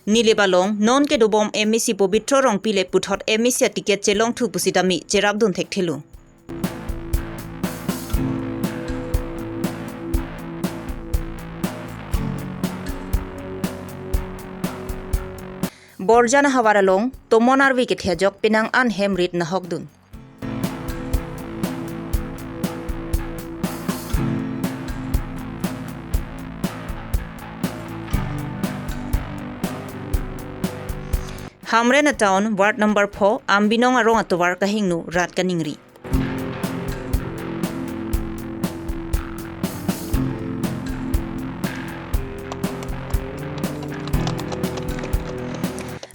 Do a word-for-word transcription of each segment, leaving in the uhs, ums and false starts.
Nilip along non kedobom M A C Pobitro Rongpi le puthot M A C aticket chelongthu pusitame cherapdun thekthelo. Borjan ahavar along tomon arve kethe ajok penang an hem rit nahokdun. Hamren a-town, ward number four, Ambinong arong atovar kahingno rat kaningri.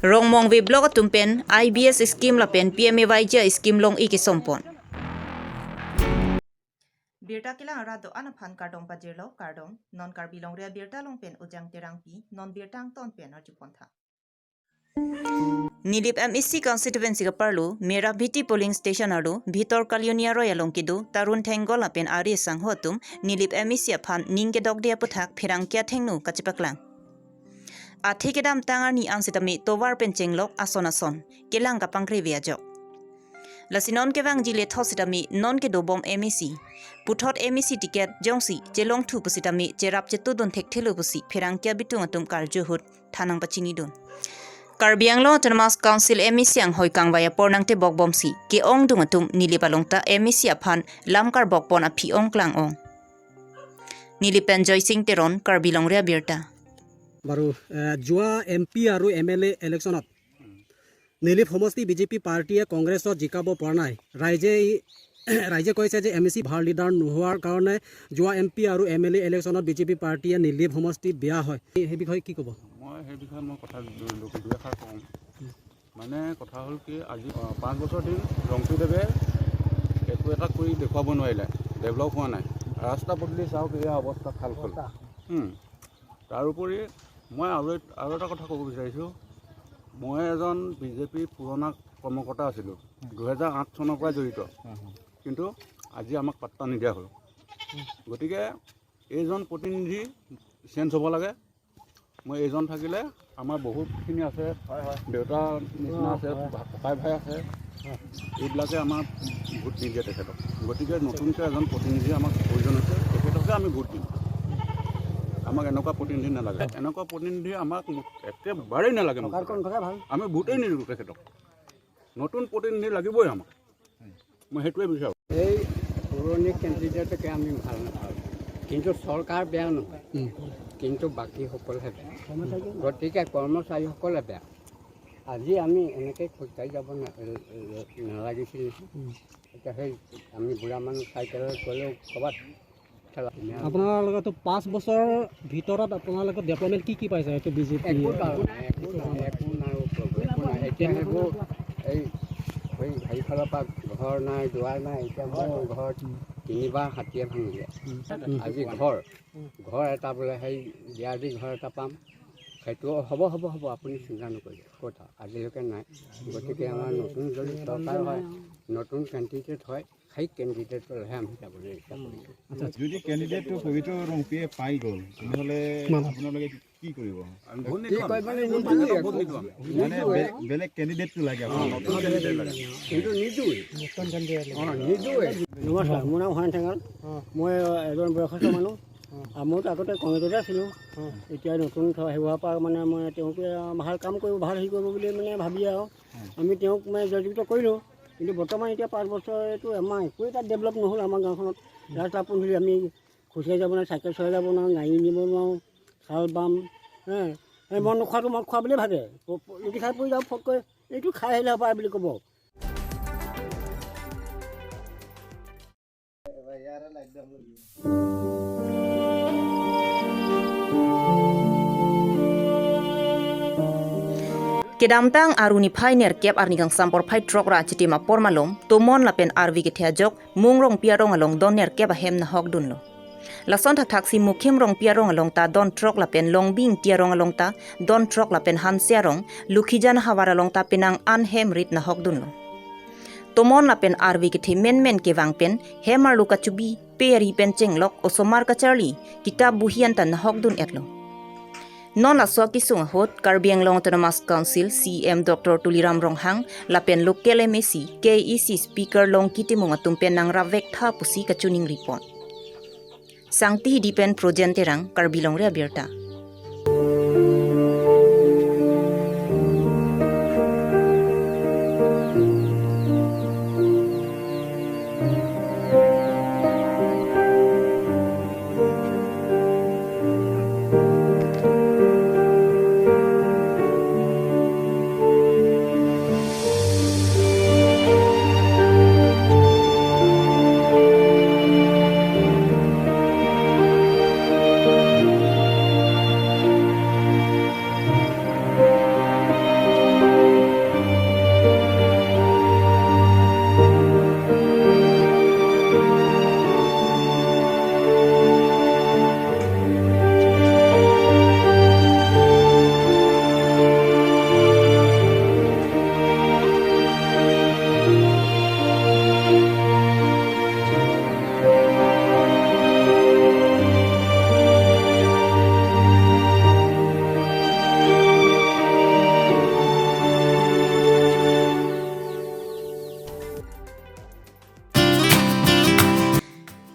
Rongmongve block atum pen I B S scheme lapen P M A Y G scheme long-e kesompon. Birta kelang arat do-an aphan kardom pajirlo, kardom, non Karbi Longri Abirta along pen Ujang Terangpi, non birta angton pen arjupontha. Nilip M A C constituency kaparlo, Merabhiti polling station arlo, Bhitor Kalioni aroi along kedo, Tarun Thenggol lapen ari sangho atum, Nilip M A C aphan ning kedokde aputhak pherangke athengno kachepaklang. Athe kedamtang arni an sitame tovar pen chenglok ason ason, kelang kapangkreve ajok. Lasi non kevangji lethot sitame non kedobom M A C. Puthot M A C ticket jongsi chelongthu pusitame cherap chetudun thekthelo pusi pherangke abitung atum karju ahut than nangpachinidun. Karbi Anglong Autonomous Council M A C anghoi kangvai apor nangtebokbomsi ke-ongdung atum Nilip along ta M A C aphan lam karbokpon aphi ongklang ong. Nilip pen Joysing Teron, Karbi Longri Abirta. বাৰ, এ, যোৱা M P আৰু M L এ ইলেকশ্যনত নিলিপ সমষ্টি B J P পাৰ্টীয়ে কংগ্ৰেছত জিকাব পৰা নাই। ৰাইজে এই, ৰাইজে কৈছে যে এম এ চি ভাল লিডাৰ নোহোৱাৰ কাৰণে যোৱা এম পি আৰু এম এল এ ইলেকশ্যনত বি জে পি পাৰ্টীয়ে নিলিপ সমষ্টি বেয়া হয়। এই, সেই বিষয়ে কি ক'ব? মই সেই বিষয়ে মই কথা দু-, দু-, দুই এষাৰ কওঁ। মানে কথা হ'ল কি, আজি, অ, পাঁচ বছৰ দিন ৰংপিদেৱে একো এটা কৰি দেখুৱাব নোৱাৰিলে, ডেভেলপ হোৱা নাই। ৰাস্তা পদূলি চাওক, এয়া অৱস্থা খাল খল। হুম। তাৰোপৰি মই আৰু এট-, আৰু এটা কথা ক'ব বিচাৰিছোঁ। মই এজন বি জে পিৰ পুৰণা কৰ্মকৰ্তা আছিলোঁ, দুহেজাৰ আঠ চনৰ পৰা জড়িত, কিন্তু আজি আমাক পাত্তা নিদিয়া হ'ল। গতিকে এইজন প্ৰতিনিধি চেঞ্জ হ'ব লাগে। মই এইজন থাকিলে আমাৰ বহুতখিনি আছে, হয়, হয়। দেউতা নিচিনা আছে, হয়। ভা-, ককাই ভাই আছে, হয়। এইবিলাকে আমাৰ ভোট নিদিয়ে তেখেতক। গতিকে নতুনকৈ এজন প্ৰতিনিধি আমাক প্ৰয়োজন হৈছে, তেখেতকে আমি ভোট দিম। আমাক এনেকুৱা প্ৰতিনিধি নালাগে, এনেকুৱা প্ৰতিনিধি আমাক একেবাৰেই নালাগে। থকাতকৈ নথকাই ভাল। আমি ভোটেই নিদিওঁ তেখেতক, নতুন প্ৰতিনিধি লাগিবই আমাক। মই সেইটোৱে বিচাৰোঁ। এই পুৰণি কেণ্ডিডেটকে আমি ভাল নাপাওঁ, কিন্তু চৰকাৰ বেয়া নহয়, উম। কিন্তু বাকীসকলহে বেয়া। গতিকে কৰ্মচাৰীসকলে বেয়া। আজি আমি এনেকৈ খোজকাঢ়ি যাব না-, নালাগিছিল নেকি? উম। এতিয়া সেই আমি বুঢ়া মানুহ চাইকেলত গ'লেও ক'ৰবাত ঠেলা। আপোনালোকেতো পাঁচ বছৰৰ ভিতৰত আপোনালোকে ডেভেলপমেণ্ট কি কি পাইছে এইটো বি জে পি? একো নাই, একো নাই, একো নাই, একো নাই। এতিয়া সেইবোৰ এই, এই হেৰিফালৰ পৰা ঘৰ নাই, দুৱাৰ নাই। এতিয়া মোৰ ঘৰত তিনিবাৰ হাতীয়ে ভাঙিলে। উম। আজি ঘৰ, ঘৰ এটা বোলে সেই বিয়া দি ঘৰ এটা পাম, সেইটো হ'ব, হ'ব, হ'ব, আপুনি চিন্তা নকৰিব। ক'ত আজিলৈকে নাই। গতিকে আমাৰ নতুন যদি চৰকাৰ হয়, নতুন কেণ্ডিডেট হয়, সেই কেণ্ডিডেটলৈহে আমি যাবলৈ ইচ্ছা কৰিছোঁ। আচ্ছা, যদি কেণ্ডিডেটটো পবিত্ৰ ৰংপিয়ে পাই গ'ল, তেনেহ'লে আপোনালোকে কি, কি কৰিব? আমি ভোট কি নিদিওঁ। কয় মানে নিদিওঁৱে। ভোট নিদিওঁ আমি। মানে বে-, বেলেগ কেণ্ডিডেটটো লাগে আপোনালোকক? নতুন কেণ্ডিডেট লাগে। কিন্তু নিদিওঁৱে। নতুন কেণ্ডিডেট লাগে। অ, নিদিওঁৱে। নমস্কাৰ, মোৰ নাম হৰেণ ঠেঙাল। অ। মই এজন বয়সস্থ মানুহ। অ। আৰু মইতো আগতে কংগ্ৰেছতে আছিলোঁ। অ। এতিয়া নতুন থ-, হেৰি হোৱাৰ পৰা মানে মই তেওঁকে ভাল কাম কৰিব, ভাল হেৰি কৰিব বুলি মানে ভাবিয়ে আৰু আমি তেওঁক মানে জয়যুক্ত কৰিলোঁ। কিন্তু বৰ্তমান এতিয়া পাঁচ বছৰ এইটো আমাৰ একো এটা ডেভেলপ নহ'ল আমাৰ গাঁওখনত। ৰাস্তা পদূলি আমি খোজকাঢ়ি যাব নোৱাৰোঁ, চাইকেল চলাই যাব নোৱাৰোঁ, গাড়ী নিব নোৱাৰোঁ, খাল বাম, হে, এই মদ নোখোৱাটো মদ খোৱা বুলিয়ে ভাবে। প-, প-, লুটি খাই পৰি যাওঁ ফটকৈ, "এইটো খাই আহিলে হ'ব" বুলি ক'ব। Kedamtang Aru niphai nerkep arni kangsam porphai throk ra achitim apor malom, tomon lapen arve kethe ajok, Mung Rongpi arong along don nerkep ahem nahokdunlo. Lason thakthaksi Mukhim Rongpi arong along ta don throk lapen Longbing Ingti arong along ta don throk lapen Hanse arong, Lukhijan ahavar along ta penang an hem rit nahokdunlo. Tomon lapen arve kethe menmen kevang pen hem arlo kachubi pe ari pen chenglok, osomar kacharli, kitap buhi an ta nahokdun-etlo. Non laso akesung ahut Karbi Anglong Autonomous Council C E M Doctor Tuliram Ronghang lapen local M A C, K A A C Speaker Longki Timung atum pen nangrapvek tha pusi kachiningri pon. Sangti Hidi pen Projen Terang, Karbi Longri Abirta.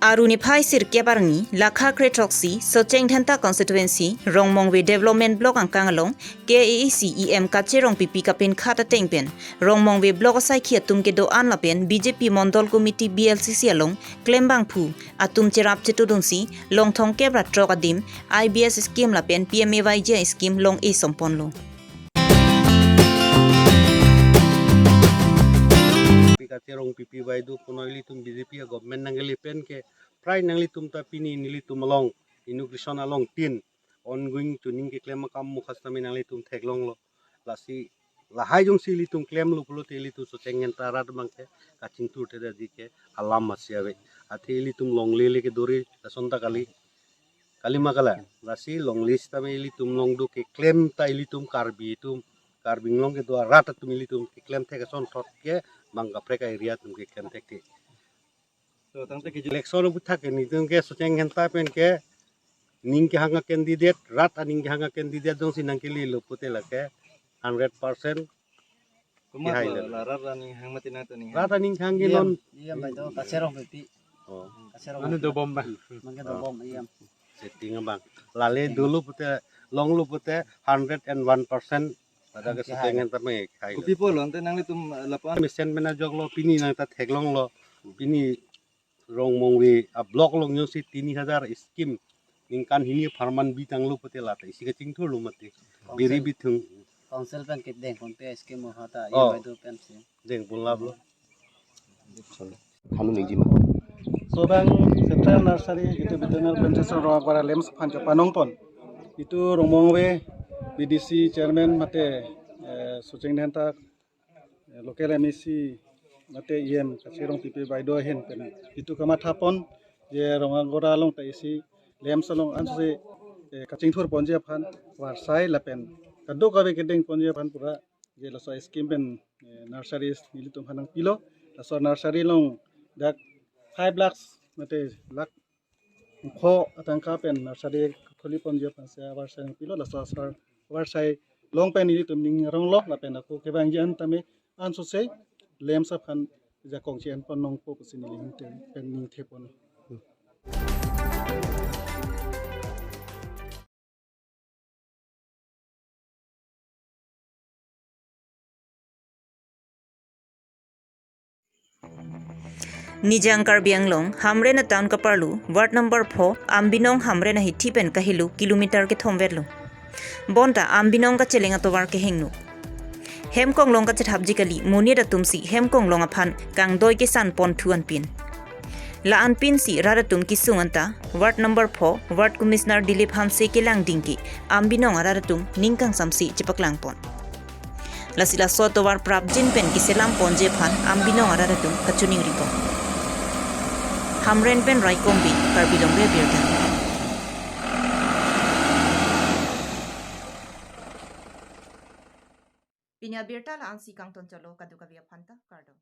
Aru niphai sirkep arni, lakha krethroksi, Socheng Dhenta Constituency, Rongmongve Development Block angkang along, K A A C E M Kache Rongpipi kapinkhat ateng pen, Rongmongve Block asaikhi atum kedo-an lapen B J P Mondol Committee B L C C along, klembangphu atum cherap chetudunsi, Longthong kep ra throk adim, I B S scheme lapen P M A Y G I scheme long-e somponlo. Pi Kache Rongpipi bai do kono ilitum B J P a government nangle pen ke prai nanglitum ta pini nelitum along inauguration along tin ongoing chuning keklem akam mukhas tame nanglitum theklonglo. Lasi lahai jongsi ilitum klemlo pulote ilitum Socheng Dhenta rat abang ke kachingthur te dadi ke alam masi ave. Athe ilitum longle le kedori lason ta kali. Kalima kala, lasi longle sitame ilitum long do keklem ta ilitum Karbi atum, Karbi Anglong kedo arat atum ilitum keklem thek asonthot ke bang kaprek a-area atum keklem thekthe. So, tangte ke election aputhak ke nelitum ke Socheng Dhenta pen ke ning kehang a-candidate, rat aning kehang a-candidate jongsi nangkelelo pute lake hundred percent. Komat kehai lo, le. La rat aning hang mati nangta ning hang. Rat aning hang ke E M, non. E M bai do, Kache Rongpipi. Oh. Kache Rongpipi. Mane dobom ba. Mane dobom E M. Setting abang. Lale dolo pute, longlo pute hundred and one percent. Pada ke Kehai. Socheng Dhenta me khai lo. Kopi pulo ante nanglitum, eh, lapuan. Mesen mena joklo pini nangta theklonglo. Pini Rongmongve a-block along jongsi tini hajar scheme ningkan hini apharman bitanglo pute lata isi kachingthurlo mati. Council. Biri bithung. Council pen kedeng ponpe scheme ahata, Oh. Ye bai do pensi. Dengpon lablo. Kanu ningji ma. So bang Central Nursery, itum veterinary plantation Rongagora LAMPS aphan chepanong pon. Itum Rongmongve B D C chairman mate, eh, Socheng Dhenta, eh, local M A C mate E M Kache Rongpipi bai do ahin pen itum kamatha pon je Rongagora along ta isi LAMPS along ansi, eh, kachingthur ponji aphan varsai lapen kadokave kedeng ponji aphan pura je laso scheme pen, eh, nursery nelitum aphan nangpilo, laso nursery along dak five lakhs mate lakh pho atangka pen nursery khuli ponji aphan si avarsai nangpilo, laso asar avarsai along pen nelitum ning aronglo lapen ako kevangji an tame ansose LAMPS aphan jakong chi-en pon nangpo pusi neli hinte pen ningthe pon. Nijang Karbi Anglong, Hamren atown kaparlu, ward number four, Ambinong Hamren ahithi pen kahelo kilometer kethom verlo. Bonta Ambinong kacheleng atovar kehingno. Hem konglong kachethapji kali, monit atum si hem konglong aphan kangdoi kesan pon thu anpin. La anpin si rat atum kesung anta, ward number four, ward commissioner Dilip Hanse kelang dingki, Ambinong arat atum ning kangsam si chepaklang pon. Lasi laso atovar prapjin pen keselam ponji aphan Ambinong arat atum kachiningri pon. Hamren pen Raikom Bey, Karbi Longri Abirta. Pini abirta la-ansi kangton cholo, kadokave aphanta kardom.